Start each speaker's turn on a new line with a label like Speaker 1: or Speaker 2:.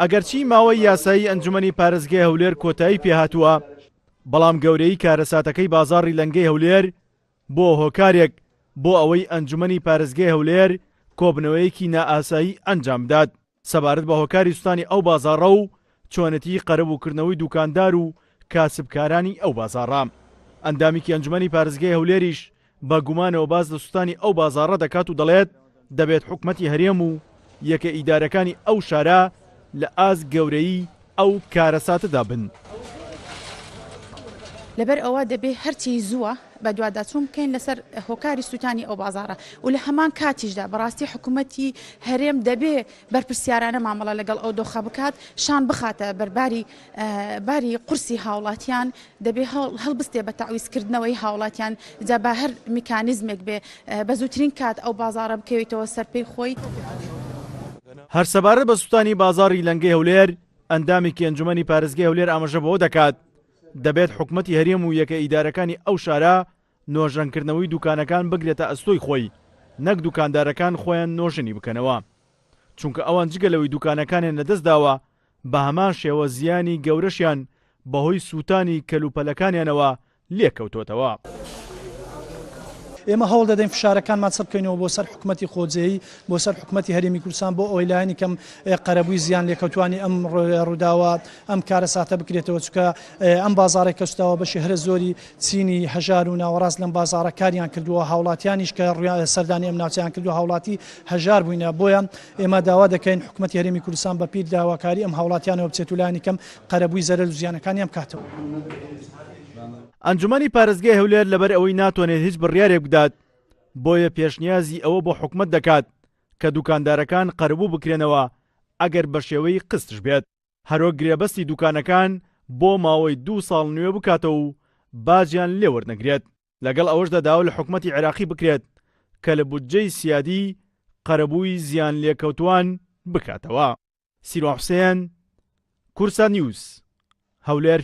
Speaker 1: ئەگەرچی ماوەی یاسایی ئەنجومەنی پارێزگای هەولێر کۆتایی پێهاتووە، بەڵام گەورەیی کارەساتەکەی بازاڕی لەنگەی هەولێر بووە هۆکارێک بۆ ئەوەی ئەنجومەنی پارێزگای هەولێر کۆبنەوەیەکی نائاسایی ئەنجامبدات سەبارەت بە هۆکاری سوتانی ئەو بازاڕە و چۆنێتیی قەرەبووکردنەوەی دووکاندار و کاسبکارانی ئەو بازاڕە. ئەندامیکی ئەنجومەنی پارێزگای هەولێریش بە گومانەوە باس لە سوتانی ئەو بازاڕە دەکات و دەڵێت، دەبێت حکومەتی هەرێم و یەکە ئیدارەکانی ئەو شارە لە ئاست گەورەیی ئەو کارەساتەدا بن.
Speaker 2: لەبەر ئەوە دەبێ هەرچی زووە بەدواداچوون بکەین لەسەر هۆکاری سووتانی ئەو بازاڕە و لە هەمان کاتیشدا بەڕاستی حکوومەتی هەرێم دەبێ بەرپرسیارانە مامەڵە لەگەڵ ئەو دۆخە بکات شان بخاتە بەرباری باری قورسی هاوڵاتیان دەبێ هەڵبستێ بە تەعویزکردنەوەی هاوڵاتیان جا با هەر میکانیزمێک بێ بە زووترین کات ئەو بازاڕە بکەوێتەوە سەر پێی خۆی.
Speaker 1: هەر سەبارەت بە سوتانی بازاڕی لەنگەی هەولێر، ئەندامێکی ئەنجومەنی پارێزگای هەولێر ئاماژە بەوە دەکات، دەبێت حکومەتی هەرێم و یەکە ئیدارەکانی ئەو شارە نۆژەنکردنەوەی دوکانەکان بگرێتە ئەستۆی خۆی، نەک دوکاندارەکان خۆیان نۆژەنی بکەنەوە، چونکە ئەوان جگە لەوەی دوکانەکانیان لەدەستداوە، بەهەمان شێوە زیانی گەورەشیان بەهۆی سووتانی کەلوپەلەکانیانەوە لێکەوتۆتەوە.
Speaker 3: ئێمە هەوڵ دەدەین فشارەکانمان چڕ بکەینەوە بۆ سەر حکومەتی خۆجێیی، بۆ سەر حکومەتی هەرێمی کوردستان بۆ ئەوەی لایەنی کەم قەرەبووی زیان لێکەوتووانی ئەم ڕووداوە، ئەم کارەساتە بکرێتەوە، چونکە ئەم بازاڕەی کە سوتاوە بەشی هەرە زۆری چینی هەژار و ناوەڕاست لەم بازاڕە کاریان کردووە، هاوڵاتیانیش کە ڕوویان سەردانی ئەم ناوچەیان کردووە هاوڵاتی هەژار بووینە، بۆیە ئێمە داوا دەکەین حکومەتی هەرێمی کوردستان بە پیر داواکاری ئەم هاوڵاتیانەوە بچێت و لایەنی کەم قەرەبووی زەرەر و زیانەکانیان بکاتەوە.
Speaker 1: ئەنجومەنی پارێزگای هەولێر لەبەر ئەوەی ناتوانێت هیچ بڕیارێک بدات، بۆیە پێشنیازی ئەوە بۆ حکومەت دەکات کە دوکاندارەکان قەرەبوو بکرێنەوە ئەگەر بەشێوەی قستش بێت، هەروەک گرێبەستی دوکانەکان بۆ ماوەی دوو ساڵ نوێ بکاتەوە و باجیان لێ وەرنەگرێت، لەگەڵ ئەوەشدا داوا لە حکومەتی عێراقی بکرێت کە لە بودجەی سیادی قەرەبووی زیانلێکەوتووان بکاتەوە. سیروان حوسێن، کوردسات نیوز، هەولێر.